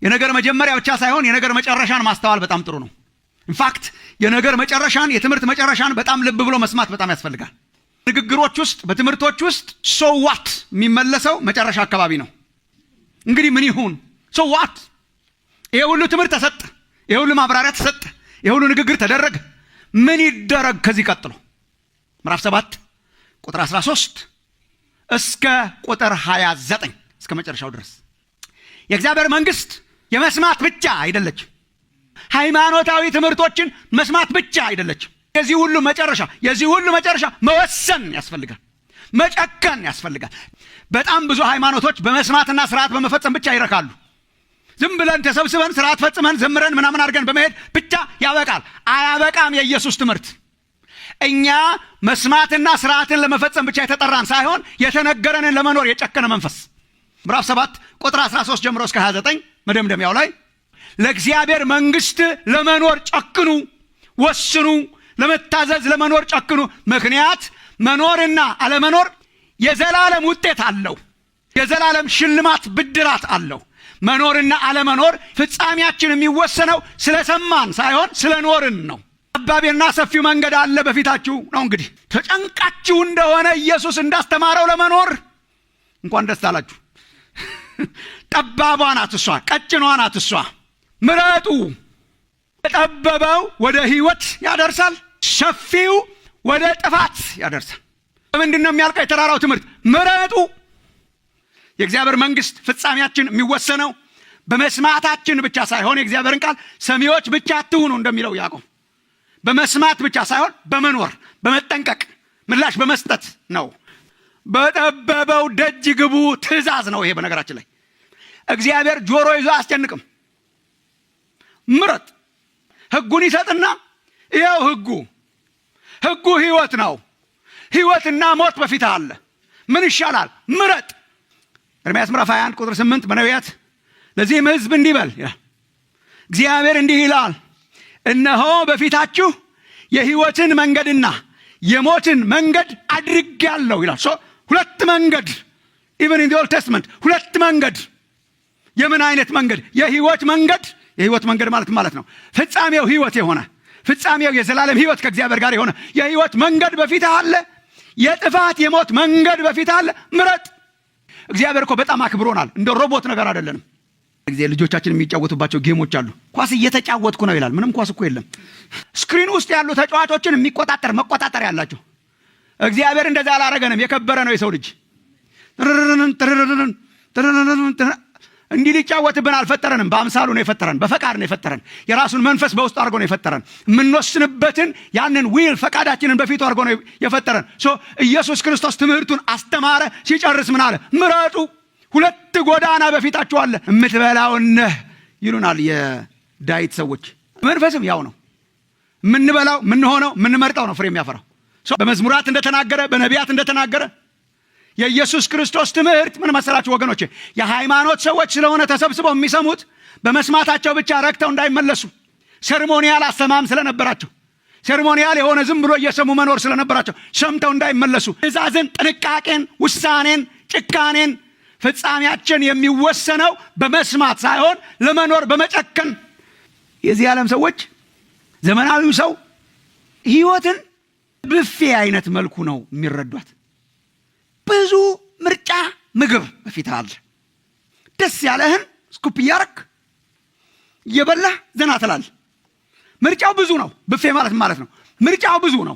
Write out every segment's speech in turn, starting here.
የነገር መጀመሪያ ብቻ ሳይሆን የነገር መጨረሻን ማስተዋል በጣም ጥሩ ነው። In fact የነገር መጨረሻን፣ የትምህርት መጨረሻን በጣም ልብ ብሎ መስማት በጣም ያስፈልጋል። ንግግሮች ውስጥ፣ በትምህርቶች ውስጥ so what የሚመለሰው መጨረሻ አካባቢ ነው። እንግዲህ ምን ይሁን? So what? ይሄ ሁሉ ትምህርት ተሰጠ፣ ይሄ ሁሉ ማብራሪያ ተሰጠ፣ ይሄ ሁሉ ንግግር ተደረገ። ምን ይደረግ ከዚህ ቀጥሎ? ምዕራፍ 7 ቁጥር 13 እስከ ቁጥር 29፣ እስከ መጨረሻው ድረስ። የእግዚአብሔር መንግስት የመስማት ብቻ አይደለችም። ሃይማኖታዊ ትምህርቶችን መስማት ብቻ አይደለችም። የዚህ ሁሉ መጨረሻ መወሰን ያስፈልጋል፣ መጨከን ያስፈልጋል። በጣም ብዙ ሃይማኖቶች በመስማትና ስርዓት በመፈጸም ብቻ ይረካሉ። ዝም ብለን ተሰብስበን፣ ስርዓት ፈጽመን፣ ዘምረን፣ ምናምን አድርገን በመሄድ ብቻ ያበቃል። አያበቃም። የኢየሱስ ትምህርት እኛ መስማትና ስርዓትን ለመፈጸም ብቻ የተጠራን ሳይሆን የተነገረንን ለመኖር የጨከነ መንፈስ። ምዕራፍ 7 ቁጥር 13 ጀምሮ እስከ 29 መደምደሚያው ላይ ለእግዚአብሔር መንግስት ለመኖር ጨክኑ፣ ወስኑ፣ ለመታዘዝ ለመኖር ጨክኑ። ምክንያት መኖርና አለመኖር የዘላለም ውጤት አለው። የዘላለም ሽልማት ብድራት አለው። መኖርና አለመኖር ፍጻሜያችን የሚወሰነው ስለሰማን ሳይሆን ስለኖርን ነው። ጠባብና ሰፊው መንገድ አለ በፊታችሁ ነው። እንግዲህ ተጨንቃችሁ እንደሆነ ኢየሱስ እንዳስተማረው ለመኖር እንኳን ደስ አላችሁ። ጠባቧ ናት እሷ፣ ቀጭኗ ናት እሷ። ምረጡ። የጠበበው ወደ ህይወት ያደርሳል፣ ሰፊው ወደ ጥፋት ያደርሳል። በምንድን ነው የሚያልቀው የተራራው ትምህርት? ምረጡ። የእግዚአብሔር መንግስት ፍጻሜያችን የሚወሰነው በመስማታችን ብቻ ሳይሆን፣ የእግዚአብሔርን ቃል ሰሚዎች ብቻ አትሁኑ እንደሚለው ያዕቆብ፣ በመስማት ብቻ ሳይሆን በመኖር፣ በመጠንቀቅ፣ ምላሽ በመስጠት ነው። በጠበበው ደጅ ግቡ ትእዛዝ ነው ይሄ። በነገራችን ላይ እግዚአብሔር ጆሮ ይዞ አያስጨንቅም። ምረጥ። ህጉን ይሰጥና ይኸው ህጉ፣ ህጉ ህይወት ነው። ህይወትና ሞት በፊትህ አለ። ምን ይሻላል? ምረጥ። ኤርምያስ ምዕራፍ 21 ቁጥር 8 በነቢያት ለዚህም ህዝብ እንዲህ በል ይላል። እግዚአብሔር እንዲህ ይላል፣ እነሆ በፊታችሁ የህይወትን መንገድና የሞትን መንገድ አድርጌአለሁ ይላል። So ሁለት መንገድ፣ even in Old Testament ሁለት መንገድ። የምን አይነት መንገድ? የህይወት መንገድ። የህይወት መንገድ ማለት ምን ማለት ነው? ፍጻሜው ህይወት የሆነ፣ ፍጻሜው የዘላለም ህይወት ከእግዚአብሔር ጋር የሆነ የህይወት መንገድ በፊትህ አለ። የጥፋት የሞት መንገድ በፊትህ አለ። ምረጥ። እግዚአብሔር እኮ በጣም አክብሮናል። እንደ ሮቦት ነገር አይደለንም። ጊዜ ልጆቻችን የሚጫወቱባቸው game ኦች አሉ። ኳስ እየተጫወትኩ ነው ይላል። ምንም ኳስ እኮ የለም። Screen ውስጥ ያሉ ተጫዋቾችን የሚቆጣጠር መቆጣጠሪያ አላቸው። እግዚአብሔር እንደዛ አላረገንም። የከበረ ነው የሰው ልጅ። ትርርርን ትርርርን እንዲህ ሊጫወትብን አልፈጠረንም። በአምሳሉ ነው የፈጠረን። በፈቃድ ነው የፈጠረን። የራሱን መንፈስ በውስጡ አድርጎ ነው የፈጠረን። የምንወስንበትን ያንን will ፈቃዳችንን በፊቱ አድርጎ ነው የፈጠረን። So ኢየሱስ ክርስቶስ ትምህርቱን አስተማረ። ሲጨርስ ምን አለ? ምረጡ። ሁለት ጎዳና በፊታችሁ አለ። የምትበላውን ነህ ይሉናል የ diet ሰዎች። መንፈስም ያው ነው። የምንበላው፣ የምንሆነው፣ የምንመርጠው ነው ፍሬ የሚያፈራው። በመዝሙራት እንደተናገረ፣ በነቢያት እንደተናገረ የኢየሱስ ክርስቶስ ትምህርት ምን መሰላችሁ ወገኖቼ? የሃይማኖት ሰዎች ስለሆነ ተሰብስበው የሚሰሙት በመስማታቸው ብቻ ረክተው እንዳይመለሱ፣ ceremonial አሰማም ስለነበራቸው፣ ceremonial የሆነ ዝም ብሎ እየሰሙ መኖር ስለነበራቸው ሰምተው እንዳይመለሱ ትእዛዝን፣ ጥንቃቄን፣ ውሳኔን፣ ጭካኔን፣ ፍጻሜያችን የሚወሰነው በመስማት ሳይሆን ለመኖር በመጨከን። የዚህ ዓለም ሰዎች፣ ዘመናዊው ሰው ህይወትን ብፌ አይነት መልኩ ነው የሚረዷት። ብዙ ምርጫ ምግብ በፊት አለ። ደስ ያለህን scoop እያረክ እየበላህ ዘና ትላለህ። ምርጫው ብዙ ነው። ብፌ ማለት ምን ማለት ነው? ምርጫው ብዙ ነው።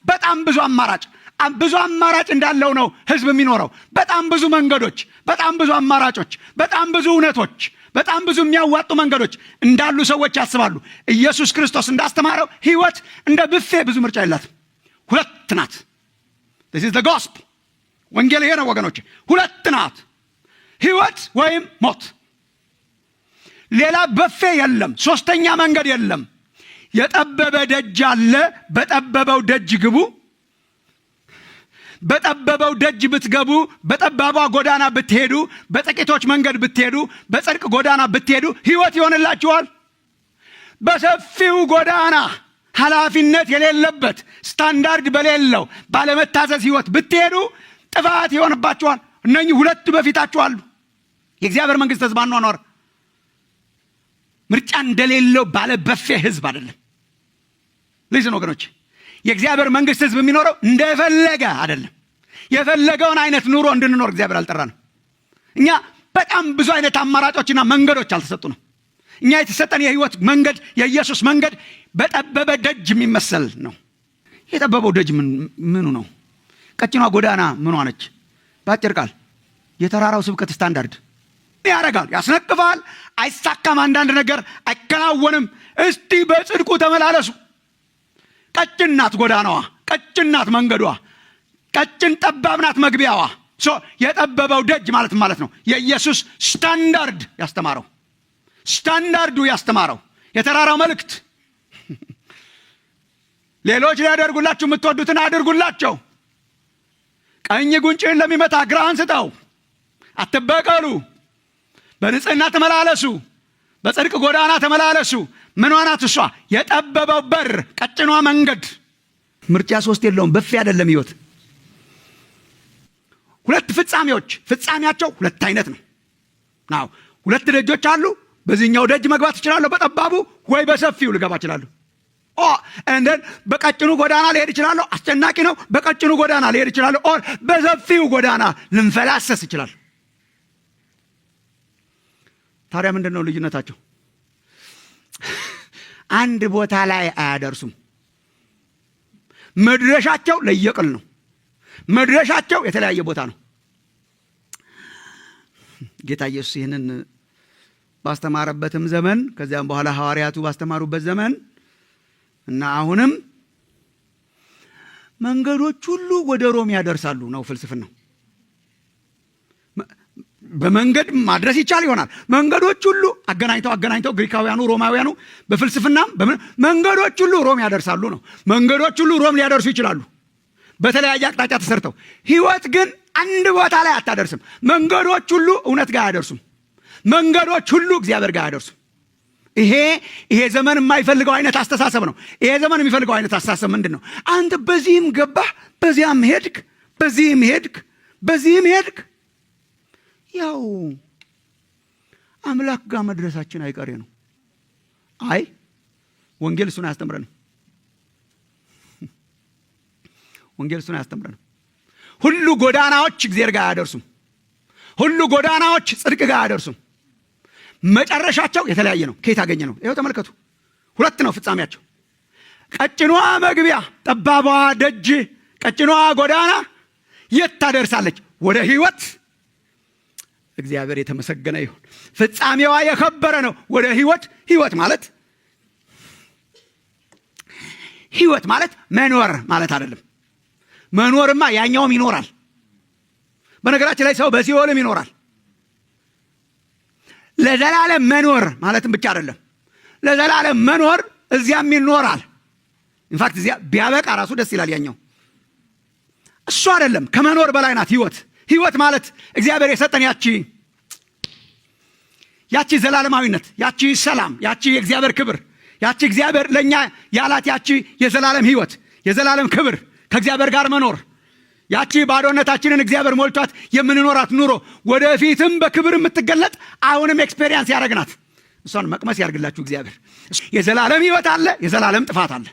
በጣም ብዙ አማራጭ፣ ብዙ አማራጭ እንዳለው ነው ህዝብ የሚኖረው። በጣም ብዙ መንገዶች፣ በጣም ብዙ አማራጮች፣ በጣም ብዙ እውነቶች፣ በጣም ብዙ የሚያዋጡ መንገዶች እንዳሉ ሰዎች ያስባሉ። ኢየሱስ ክርስቶስ እንዳስተማረው ህይወት እንደ ብፌ ብዙ ምርጫ የላትም። ሁለት ናት። This is the gospel። ወንጌል ይሄ ነው ወገኖች። ሁለት ናት፣ ህይወት ወይም ሞት። ሌላ ብፌ የለም። ሶስተኛ መንገድ የለም። የጠበበ ደጅ አለ። በጠበበው ደጅ ግቡ። በጠበበው ደጅ ብትገቡ፣ በጠባቧ ጎዳና ብትሄዱ፣ በጥቂቶች መንገድ ብትሄዱ፣ በጽድቅ ጎዳና ብትሄዱ ህይወት ይሆንላችኋል። በሰፊው ጎዳና ኃላፊነት የሌለበት፣ ስታንዳርድ በሌለው ባለመታዘዝ ህይወት ብትሄዱ ጥፋት ይሆንባችኋል። እነኚህ ሁለቱ በፊታችሁ አሉ። የእግዚአብሔር መንግስት ህዝብ አኗኗር ምርጫ እንደሌለው ባለ በፌ ህዝብ አይደለም። Listen ወገኖች፣ የእግዚአብሔር መንግስት ህዝብ የሚኖረው እንደፈለገ አይደለም። የፈለገውን አይነት ኑሮ እንድንኖር እግዚአብሔር አልጠራንም። እኛ በጣም ብዙ አይነት አማራጮችና መንገዶች አልተሰጡንም። እኛ የተሰጠን የህይወት መንገድ፣ የኢየሱስ መንገድ በጠበበ ደጅ የሚመሰል ነው። የጠበበው ደጅ ምኑ ነው? ቀጭኗ ጎዳና ምኗ ነች? በአጭር ቃል የተራራው ስብከት ስታንዳርድ ያደርጋል፣ ያስነቅፋል፣ አይሳካም፣ አንዳንድ ነገር አይከናወንም። እስቲ በጽድቁ ተመላለሱ። ቀጭን ናት ጎዳናዋ፣ ቀጭን ናት መንገዷ፣ ቀጭን ጠባብ ናት መግቢያዋ። So የጠበበው ደጅ ማለት ማለት ነው የኢየሱስ ስታንዳርድ ያስተማረው፣ ስታንዳርዱ ያስተማረው የተራራው መልእክት፣ ሌሎች ሊያደርጉላችሁ የምትወዱትን አድርጉላቸው። ቀኝ ጉንጭህን ለሚመታ ግራህን ስጠው። አትበቀሉ። በንጽህና ተመላለሱ። በጽድቅ ጎዳና ተመላለሱ። ምኗ ናት እሷ? የጠበበው በር፣ ቀጭኗ መንገድ። ምርጫ ሶስት የለውም። በፌ አይደለም ህይወት። ሁለት ፍጻሜዎች፣ ፍጻሜያቸው ሁለት አይነት ነው። Now ሁለት ደጆች አሉ። በዚህኛው ደጅ መግባት እችላለሁ በጠባቡ፣ ወይ በሰፊው ልገባ እችላለሁ። And then በቀጭኑ ጎዳና ልሄድ እችላለሁ። አስጨናቂ ነው። በቀጭኑ ጎዳና ልሄድ እችላለሁ። Or በሰፊው ጎዳና ልንፈላሰስ እችላለሁ። ታዲያ ምንድን ነው ልዩነታቸው? አንድ ቦታ ላይ አያደርሱም። መድረሻቸው ለየቅል ነው። መድረሻቸው የተለያየ ቦታ ነው። ጌታ ኢየሱስ ይህንን ባስተማረበትም ዘመን፣ ከዚያም በኋላ ሐዋርያቱ ባስተማሩበት ዘመን እና አሁንም መንገዶች ሁሉ ወደ ሮም ያደርሳሉ ነው ፍልስፍናው። በመንገድ ማድረስ ይቻል ይሆናል። መንገዶች ሁሉ አገናኝተው አገናኝተው ግሪካውያኑ፣ ሮማውያኑ በፍልስፍናም መንገዶች ሁሉ ሮም ያደርሳሉ ነው። መንገዶች ሁሉ ሮም ሊያደርሱ ይችላሉ በተለያየ አቅጣጫ ተሰርተው። ህይወት ግን አንድ ቦታ ላይ አታደርስም። መንገዶች ሁሉ እውነት ጋር አያደርሱም። መንገዶች ሁሉ እግዚአብሔር ጋር አያደርሱም። ይሄ ዘመን የማይፈልገው አይነት አስተሳሰብ ነው። ይሄ ዘመን የሚፈልገው አይነት አስተሳሰብ ምንድን ነው? አንተ በዚህም ገባህ፣ በዚያም ሄድክ፣ በዚህም ሄድክ፣ በዚህም ሄድክ፣ ያው አምላክ ጋር መድረሳችን አይቀሬ ነው። አይ፣ ወንጌል እሱን አያስተምረንም። ወንጌል እሱን አያስተምረንም። ሁሉ ጎዳናዎች እግዚአብሔር ጋር አያደርሱም። ሁሉ ጎዳናዎች ጽድቅ ጋር አያደርሱም። መጨረሻቸው የተለያየ ነው። ከየት አገኘነው? ይኸው ተመልከቱ። ሁለት ነው ፍጻሜያቸው። ቀጭኗ መግቢያ፣ ጠባቧ ደጅ፣ ቀጭኗ ጎዳና የት ታደርሳለች? ወደ ህይወት። እግዚአብሔር የተመሰገነ ይሁን። ፍጻሜዋ የከበረ ነው። ወደ ህይወት። ህይወት ማለት መኖር ማለት አይደለም። መኖርማ ያኛውም ይኖራል። በነገራችን ላይ ሰው በሲኦልም ይኖራል። ለዘላለም መኖር ማለትም ብቻ አይደለም። ለዘላለም መኖር እዚያም ይኖራል። In fact እዚያ ቢያበቃ ራሱ ደስ ይላል። ያኛው እሱ አይደለም። ከመኖር በላይ ናት ህይወት። ህይወት ማለት እግዚአብሔር የሰጠን ያቺ ዘላለማዊነት፣ ያቺ ሰላም፣ ያቺ የእግዚአብሔር ክብር፣ ያቺ እግዚአብሔር ለእኛ ያላት ያቺ የዘላለም ህይወት፣ የዘላለም ክብር፣ ከእግዚአብሔር ጋር መኖር፣ ያቺ ባዶነታችንን እግዚአብሔር ሞልቷት የምንኖራት ኑሮ፣ ወደፊትም በክብር የምትገለጥ፣ አሁንም experience ያደረግናት፣ እሷን መቅመስ ያርግላችሁ እግዚአብሔር። የዘላለም ህይወት አለ፣ የዘላለም ጥፋት አለ።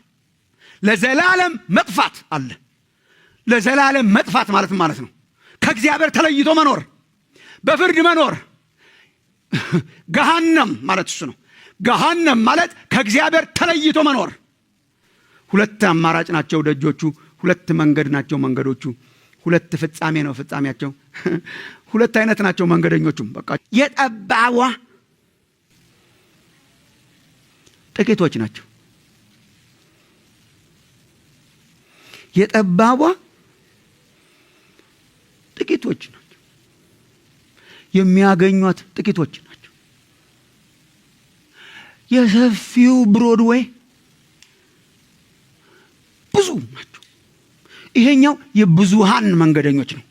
ለዘላለም መጥፋት አለ። ለዘላለም መጥፋት ማለት ማለት ነው ከእግዚአብሔር ተለይቶ መኖር፣ በፍርድ መኖር፣ ገሃነም ማለት እሱ ነው። ገሃነም ማለት ከእግዚአብሔር ተለይቶ መኖር። ሁለት አማራጭ ናቸው ደጆቹ፣ ሁለት መንገድ ናቸው መንገዶቹ፣ ሁለት ፍጻሜ ነው ፍጻሜያቸው። ሁለት አይነት ናቸው መንገደኞቹም። በቃ የጠባቧ ጥቂቶች ናቸው። የጠባቧ ጥቂቶች ናቸው። የሚያገኟት ጥቂቶች ናቸው። የሰፊው ብሮድዌይ ብዙ ናቸው። ይሄኛው የብዙሃን መንገደኞች ነው።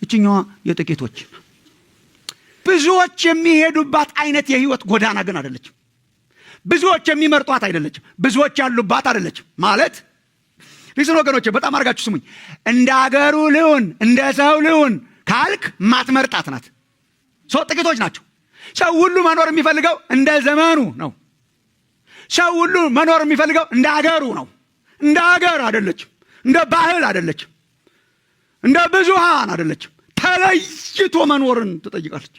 እችኛዋ የጥቂቶች፣ ብዙዎች የሚሄዱባት አይነት የህይወት ጎዳና ግን አይደለችም። ብዙዎች የሚመርጧት አይደለችም። ብዙዎች ያሉባት አይደለችም። ማለት listen ወገኖቼ፣ በጣም አድርጋችሁ ስሙኝ። እንደ አገሩ ልሁን፣ እንደ ሰው ልሁን ካልክ ማትመርጣት ናት። So ጥቂቶች ናቸው። ሰው ሁሉ መኖር የሚፈልገው እንደ ዘመኑ ነው። ሰው ሁሉ መኖር የሚፈልገው እንደ አገሩ ነው። እንደ አገር አይደለችም፣ እንደ ባህል አይደለችም፣ እንደ ብዙሃን አይደለችም። ተለይቶ መኖርን ትጠይቃለች።